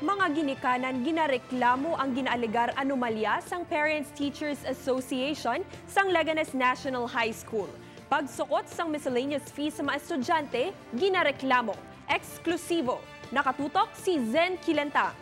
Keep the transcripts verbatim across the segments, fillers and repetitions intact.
Mga ginikanan ginareklamo ang ginaalegar anomalya sang Parents Teachers Association sang Leganes National High School. Pagsukot sang miscellaneous fee sa mga estudyante, ginareklamo. Eksklusibo. Nakatutok si Zen Kilenta.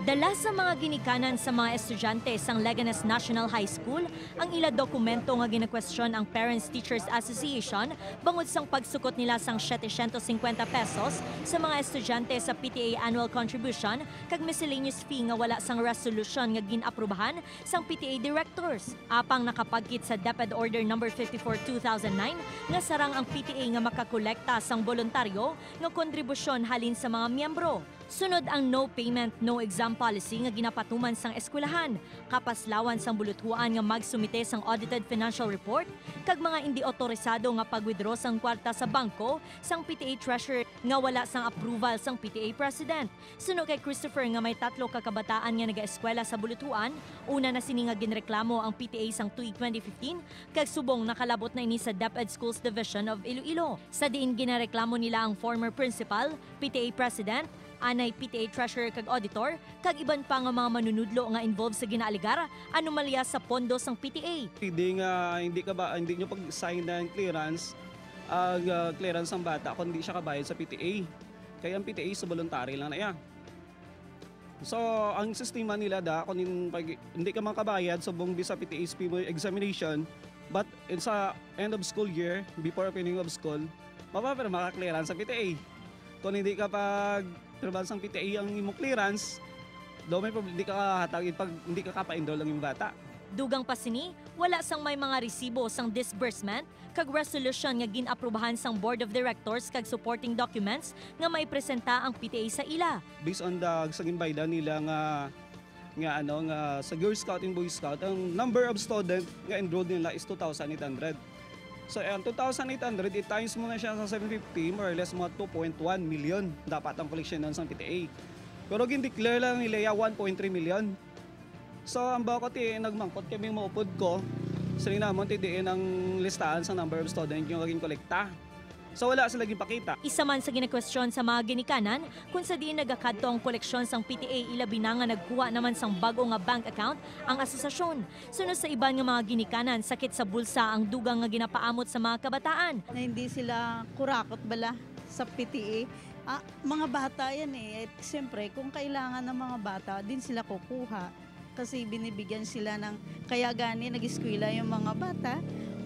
Dala sa mga ginikanan sa mga estudyante sang Leganes National High School ang ila dokumento nga ginakwestiyon ang Parents Teachers Association bangod sang pagsukot nila sang setecientos cincuenta pesos sa mga estudyante sa P T A annual contribution kag miscellaneous fee nga wala sang resolusyon nga gin-aprubahan sang P T A directors. Apang nakapagkit sa DepEd Order Number fifty-four two thousand nine nga sarang ang P T A nga makakolekta sang boluntaryo nga kontribusyon halin sa mga miyembro. Sunod ang no payment, no exam policy nga ginapatuman sang eskwelahan, kapaslawan sang buluthuan nga magsumite sang audited financial report, kag mga indi otorisado nga pag-withdraw sang kwarta sa bangko sang P T A treasurer nga wala sang approval sang P T A president. Suno kay Christopher nga may tatlo ka kabataan nga nagaeskwela sa buluthuan, una na sini nga ginreklamo ang P T A sang tuig twenty fifteen, kag subong nakalabot na ini sa DepEd Schools Division of Iloilo, sa diin ginareklamo nila ang former principal, P T A president, anay P T A treasurer kag auditor, kag iban pa nga mga manunudlo nga involved sa ginaalegar anomalya sa pondo sang P T A. Hindi nga, hindi ka ba, hindi nyo pag-sign ng clearance, ang, ah, clearance ng bata kung hindi siya kabayad sa P T A. Kaya ang P T A sa voluntary lang na iya. So, ang sistema nila da, kung in-, pag, hindi ka makabayad, subong di sa P T A S P mo examination, but in sa end of school year, before opening of school, mapapirma ka clearance sa P T A. Kung hindi ka pag-pirma sang P T A ang imong clearance, daw may prob-, hindi ka kahatag, pag, hindi ka kapa-enroll ang imong bata. Dugang pa sini, wala sang may mga resibo sang disbursement kag resolution nga gin-aprubahan sang Board of Directors kag supporting documents nga maipresenta ang P T A sa ila. Based on the, sa ginbaydan nila nga, nga, ano, nga sa Girl Scout and Boy Scout, ang number of student nga enrolled nila is two thousand eight hundred. So, ang two thousand eight hundred, i-times mo na siya sa seven fifty, more or less mga two point one million dapat ang collection nun sa P T A. Pero gin-declare lang nila ya one point three million. So, ang bako ti, nagmangkot kami maupod ko, siling namon ti diin ang listahan sa number of student nga ginkolekta. So, wala sila gipakita. Isa man sa ginakwestiyon sa mga ginikanan kung sa diin nagakadto ang koleksyon sang P T A, ilabi na nga nagkuha naman sang bag-o nga bank account ang asosasyon. Suno sa iban nga mga ginikanan, sakit sa bulsa ang dugang nga ginapaamot sa mga kabataan. Na hindi sila kurakot bala sa P T A. Ah, mga bata yan eh. At siyempre, kung kailangan ng mga bata, din sila kukuha. Kasi binibigyan sila ng, kaya gani nag-eskwela yung mga bata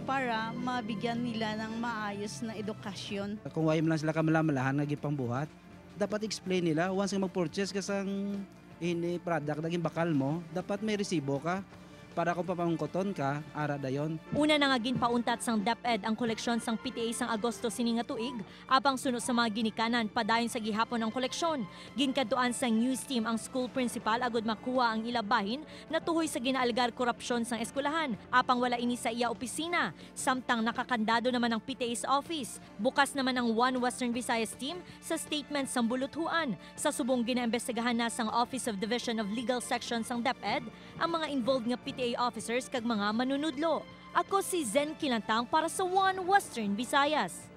para mabigyan nila ng maayos na edukasyon. Kung wala man lang sila kamalamalahan nga gipangbuhat, dapat explain nila once nga mag-purchase ka sang ini product na ginbakal mo, dapat may resibo ka para kung papamangkuton ka, ara dayon. Una na nga ginpauntat sang DepEd ang koleksyon sang P T A sang Agosto sini nga tuig, apang suno sa mga ginikanan, padayon sa gihapon ang koleksyon. Ginkadtuan sang news team ang school principal agud makuha ang ila bahin natuhoy sa ginaalegar korupsyon sang eskwelahan, apang wala ini sa iya opisina, samtang nakakandado naman ang P T A's office. Bukas naman ang One Western Visayas team sa statement sang buluthuan. Sa subong, ginaimbestigahan na sang Office of Division of Legal Section sang DepEd ang mga involved nga P T A officers kag mga manunudlo. Ako si Zen Kilantang para sa One Western Visayas.